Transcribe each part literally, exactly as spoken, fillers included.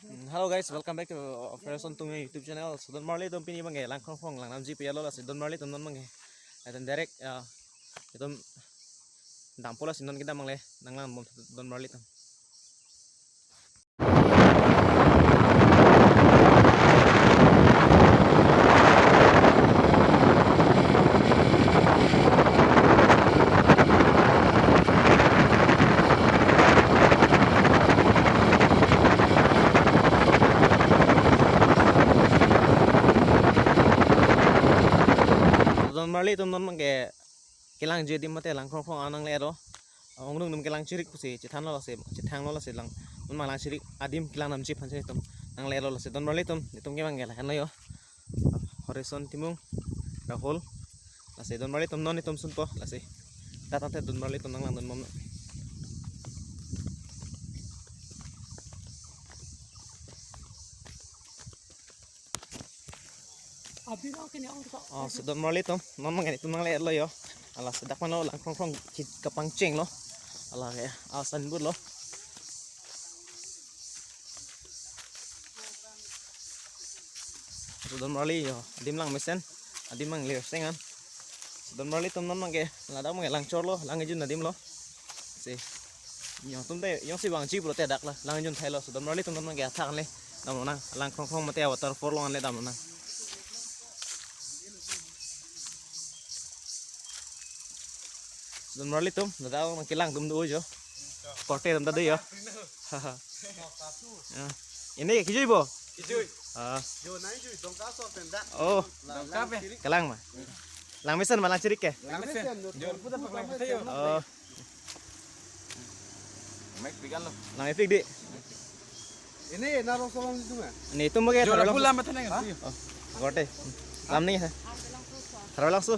Hmm, hello guys, welcome back to Operation Tungnya YouTube channel. So, don marli atum, pini abangke Langkrongkrong lang namji pu alo, lasi don marli atum non abangke. Atan direct, uh, itum dampo, lasi non kedam abang le nanglangbom don marli atum. Don marli atum, non abangke kelangji adim mate Langkrongkrong an nangle-etlo. Ongdung atum kelang chirik pusi chethanlo, lasi chethanglo, lasi lang, non abang lang chirik adim kelang namji aphansi itum nangle-etlo, lasi don marli atum, itum ke abangke lahenlo yo. Horeson Timung, Rahul, lasi don marli atum non itum sunpo, lasi. Dak tangte don marli atum nanglangdunbom. Oh, so don marli atum, non abangke itum nangle-etlo yo. Ala, so dak mano Langkrongkrong chit kapangchenglo. Ala ke, ah, signboard lo. So don marli yo, adim langmesen, adim nangle-seng an. So don marli atum, non abangke ladak abangke langchorlo, lang-ejun adimlo. Si. Yo, itum te jongsi vangji pulote dak la lang-ejun thailo. So don marli atum, non abangke athak anle damlonang, Langkrongkrong mate waterfall along anle damlonang. So don marli atum, ladak abang kelangdun do jo. Korte atum ta do yo. Ya. Ini kijui bo? Kijui. Ah. Jo, nai jui, Dongka aso pen dak. Oh. La, Dongka lang pe. Chirik. Kelang ma? Langmesen ma, lang chirik ke? Langmesen. Langmesen, jo, jo, puta puta paklang mesen. Oh. Mic pikan lo. Lang epik di. Ini narong solong itu ma? Ini itum abangke Jo, tharo la lang pula su. Mata neng. Hah? Oh, korte. Lam ni ha. Tharo lang su.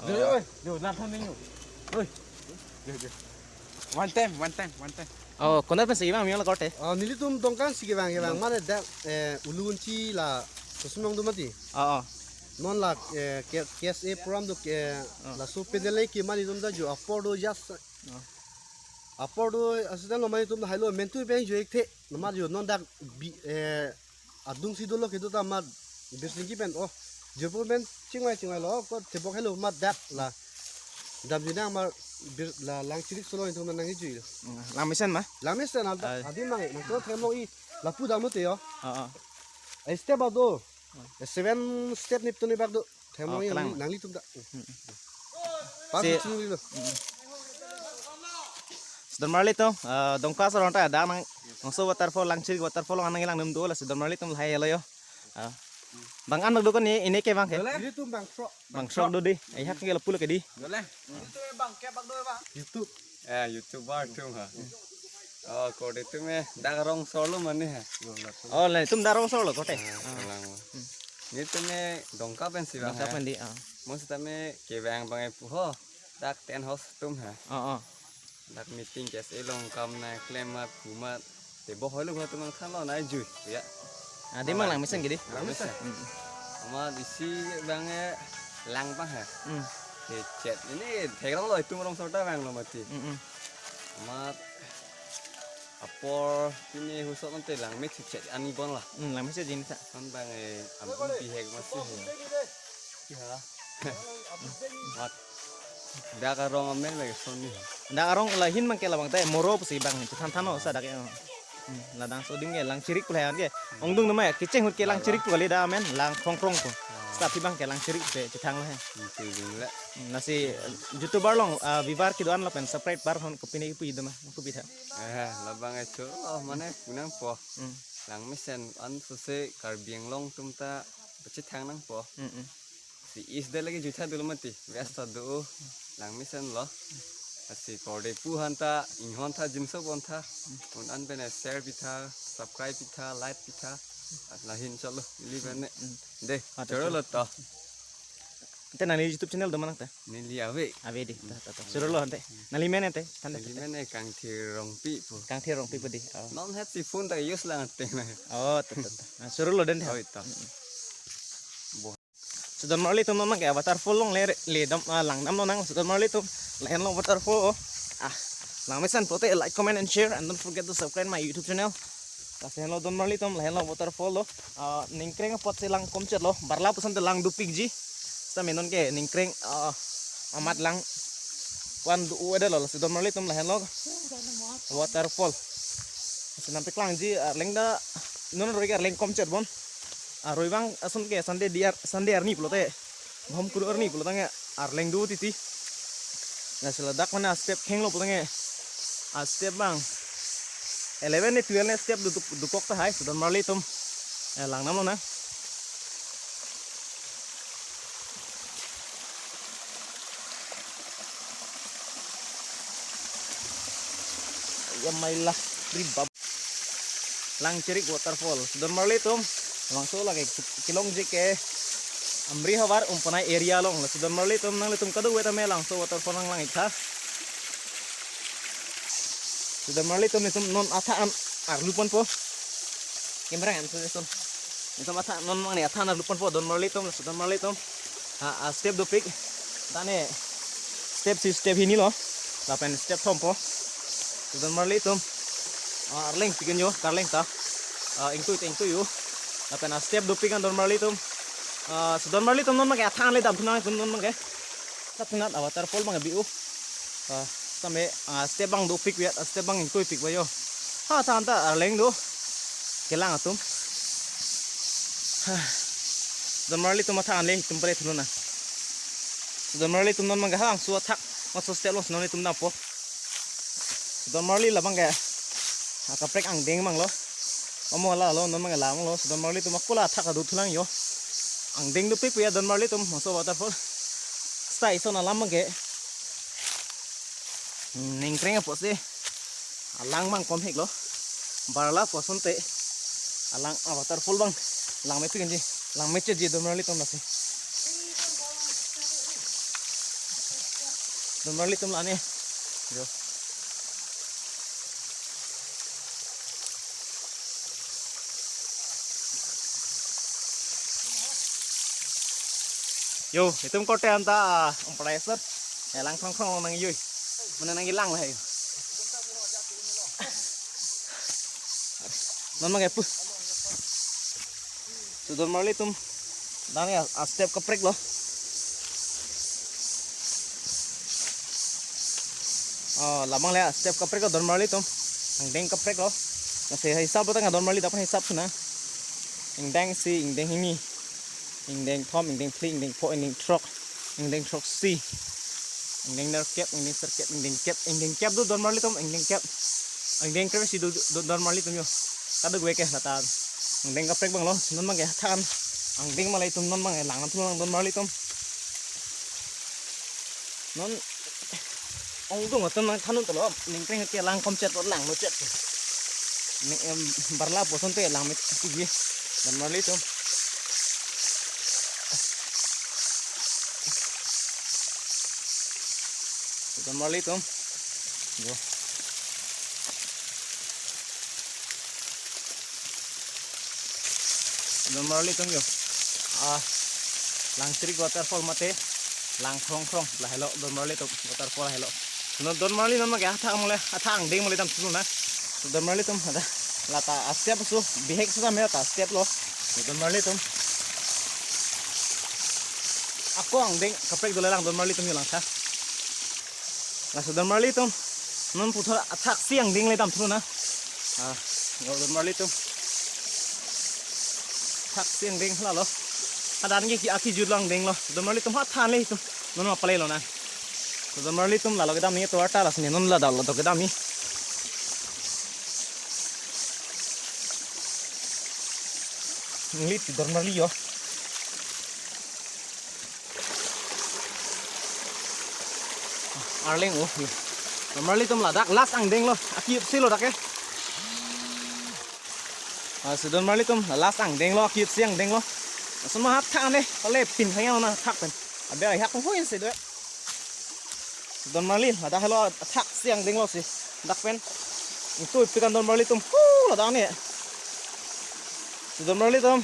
Jo, jo, oi. Jo, na thon ni jo. Oi. Jo, jo. One time, one time, one time. Oh, konat pensi kevang, miang la korte? Oh, nelitum Dongka si kevang, kevang. Dong- Mane dak, eh, Ulunchi la Kusumong do mati. Oh, oh. Non la, eh, K-, K S A program do, eh, Oh. Laso pedele ke mane itum ta jo apor do just. Oh. Apor do accident lo mane itum hailo mentu pen jo ekthe. Nomar jo non dak bi, eh, adung si dolo kedo ta mat Birsingki pen, oh, Jirpo pen chingvai chingvailo, ko tebok helo mat dak la. Damjinang mar bir la lang chirik solo itum nangkejui lo. Hmm, langmesen ma? Langmesen alta, Ai. Adim mang, nangtum themlong-i lapu damlote yo. Ah, ah. Eh, step out do. Eh, seven step nip tuni bak do. Themlong-i Oh, kelang. Nangli, nanglitum ta. Hmm. Pas Si- chingri lo. So don marli atum, eh, Dongka aso along ta dak nang, nangso waterfall, lang chirik waterfall along an nanglangdun do, lasi don marli atum lahai lo yo. Ah. Bang an bak do ko ni, ini ke abangke? Nelitum bang throk. Bang throk do di. Eh, hak ke lapu lo ke di. Boleh. Itu bang, kayak bang do bang. YouTube. Eh, YouTuber atum ha. Oh, korte itum ke dak rong solo mane ha. Oh, la itum dak rong solo korte. Ah, Ah. Kelang. Hmm. Nelitum ke Dongka pensi bang Dongka ha. Pen di, ah. Mo sitame kevang abangke pu ho. Dak tent house atum ha. Oh, oh. Dak meeting K S A along kam nangklem amat pu amat. Tebok hoi lo gua tumang thanlo nai jui. Ya. Ah, di mang langmesen ke di. Langmesen. Hmm. Amat isi abangke lang abang ha. Hmm. Kechet. Ini thekrong lo itum rong solo ta vanglo mati. Hmm, hmm. Amat apor pini husok ante langme chechet ani bon la. Hmm, langme chechet jin sa. Kan abangke ampun bihek masih ya. Ya. Mat. Dak arong amen lagi sonni. Dak arong lahin abangke labang ta moro pusi bang chethan thanlo sa dak ya. Hmm, la dang so adim ke lang chirik pu le an ke. Ongdung nama ya, kecheng ahut ke lang chirik pu kali dak amen, Langkrongkrong pu. Sa aphi abangke lang chirik pu chethanglo he. Itu jin le. Hmm, lasi, eh, YouTuber along, ah, viewer kedo-an lapen subscriber hon kopine kipu ido ma, kopi tha. Eh, labang echo, oh, mane punangpo. Hmm. Langmesen an sose Karbi Anglong atum ta pachethang nangpo. Hmm, hmm. Si is de lagi juta dulu mati, West ta do, langmesen lo. Si korte pu han ta, inghon tha, jinso bon tha. Un an pen share pitha, subscribe pitha, like pitha. At lahin cholo, ili bene. De, Ah, choro lo to. Ante nangli YouTube channel do ma nang ta? Neli ave. Ave di, ta, ta, ta. Choro lo ante. Nangli men ante, ante, Neli ante. Mene Kangthir Rongpi pu. Kangthir Rongpi pu di. Oh. Non het si phone ta use lang ante na. Oh, ta, ta, ta. Ah, choro lo den. Oh, ita. Bo- So don marli atum, non abangke waterfall along le, le dam, ah, langdamlonang. So don marli atum, lahenlo waterfall, oh. Ah, langmesen pulote like, comment and share and don't forget to subscribe my YouTube channel. Lasi henlo don marli atum, lahenlo waterfall lo. Ah, ningkreng apotsi lang komchet lo. Barla pusonte lang dopikji. Sitame non ke ningkreng, ah, amat lang wan do-o-edetlo. Lasi don marli atum, lahenlo waterfall. Lasi nangpaklangji, arleng ta non aroi ke arleng komchet bon. Aroi abang ason ke Sunday diar, Sunday arni pulote, bhom kuru arni pulo tangte arleng do titi. Lasi ladak mane astep khenglo pulo tangte, astep abang eleven ne twelve ne step do, dokok tahai, so don marli atum. Eh, lang namlo na. Ya maila, ribab. Langcherik waterfall. So don marli atum, labangso lake kelongji ke Amri Havar Umpanai area along. So don marli atum, nanglitum kadokave tame labangso waterfall nanglang-ik tha. So don marli atum, netum non atha an arlu ponpo. Camera an so son. Netum atha non mane atha an arlu ponpo don marli atum, so don marli atum. Ha, astep dopik. Tane step si step hini lo. Lapen step thompo. So don marli atum. Ah, arleng piken yo, karleng ta. Ah, ingtui ta ingtui yo. Lapen astep dopik an don marli atum. Ah, so don marli atum, non abangke atha an le damthu nang atum, non abangke. Sat nat a waterfall abang bi-o. Ah, sitame, ah, step abang dopik ya, step abang ingtuipik ba yo. Ha, than ta arleng do. Kelang atum. Ha. Don marli atum, atha an le itum pare thulo na. So don marli atum, non abangke ha, so athak, ma so step lo, non itum dampo. So don marli, labangke akaprek angdeng abang lo. Amo lalo, non abangke la abang lo. So don marli atum, ako la athak adu thulang yo. Angdeng dopik puya don marli atum, maso waterfall. Stai so alam abangke. Ningkreng apotsi alang abang komhek lo. Barla pusonte alang a waterfall abang langmepik ji, langmechetji don marli atum lasi. Don marli atum, lane. Yo. Yo, itum korte anta, ah, Umpanai sir. Ya, lang krong krong nang yui. Mane nangkelang lahai. Non abangke pu. So don marli atum, dan ya, astep kaprek lo. Oh, labang le astep kaprek lo don marli atum. Angdeng kaprek lo. Lasi hisap lo tangte don marli, dapat hisap suna. Ingdeng isi, ingdeng hini, ingdeng thom, ingdeng phli, ingdeng pho, ingdeng throk, ingdeng throksi, ingdeng nerkep, ingdeng sirkep, ingdeng kep, ingdeng kep do don marli atum, ingdeng kep. Ingdeng kep isi do, do don marli atum yo. Kadokave ke lata. Ingdeng kaprek abang lo, non abangke than. Angdeng ma le itum non abangke lang namthu lang don marli atum. Non ongdung atum nangthan un tolo, ningkreng ke lang komchet, langmechet. Ni, em, barla pusonte langmepik ji don marli atum. Don marli atum. Yo. Don marli atum yo. Ah, Langcherik waterfall mate lang krong krong lahelo don marli atum, waterfall lahelo. Don, don marli, non abangke athak mole, athak angdeng mole damthu na. Don marli atum, ada lata astep so, bihek so tame lata astep lo. Don marli atum. Ako angdeng kaprek dole lang don marli atum yo, langtha. Laso don marli atum, non puthot athaksi angdeng le damthu na. Ah, yo don marli atum. Athaksi angdeng lalo. Hadak ke aki, akijut lo angdeng lo. Don marli atum, ha than le itum. Non ma pale lo na. Don marli atum, lalo kedam ni tovar ta, lasi non ladak lo kedam ni. Nanglit don marli yo. Arleng o. Don marli atum, ladak last angdeng lo. Akiyup si lo dak ke. Ah, si don marli atum, last angdeng lo, akiyup si angdeng lo. Lason ma ha than le, pale pin khang lo na thak pen. Abe ai hak hoi si do. Don marli, ladak helo athaksi angdeng lo si. Dak pen. Ingtuipik an don marli atum. Hu, ladak ni. Si don marli atum.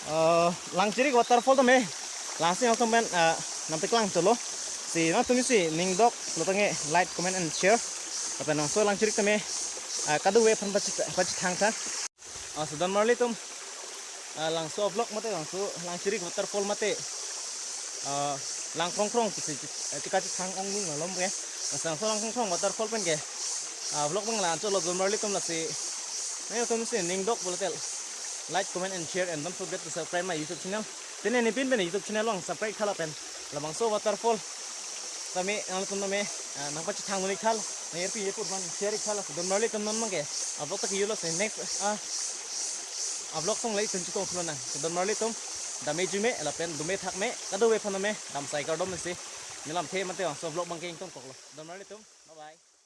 Eh, Langcherik waterfall tame. Langsi atum pen, eh, nangpeklang cholo. Si nangtum si ning dok lo tangte like, comment and share. Lapen nangso Langcherik tame. Ah, kadokave aphan pachi-, pachethang tha. Ah, so don marli atum, ah, labangso vlog mate, labangso Langchirik waterfall mate, ah, Langkrongkrong pusi chi-, eh, chikachethang ong nung malom ke. Labangso Langkrongkrong waterfall pen ke, ah, vlog abang la-anchot lo don marli atum, lasi nangtum si ning dok pulote like, comment and share and don't forget to subscribe my YouTube channel. Pini neli pin pen YouTube channel along subscribe tha lapen labangso waterfall tame nangtum tame, ah, nangpachethang dun ik tha, nang-irpi irpo aphan share ik tha. Lasi don marli atum non abang ke vlog ta ke-olo, si next, ah, vlog along le tun chikong thulo nang. So don marli atum, dame jume lapen dome thakme, kadokave aphan tame dam sai kardom si neli lamthe mate labangso vlog abang ke ingtonkoklo. Don marli atum, bye bye.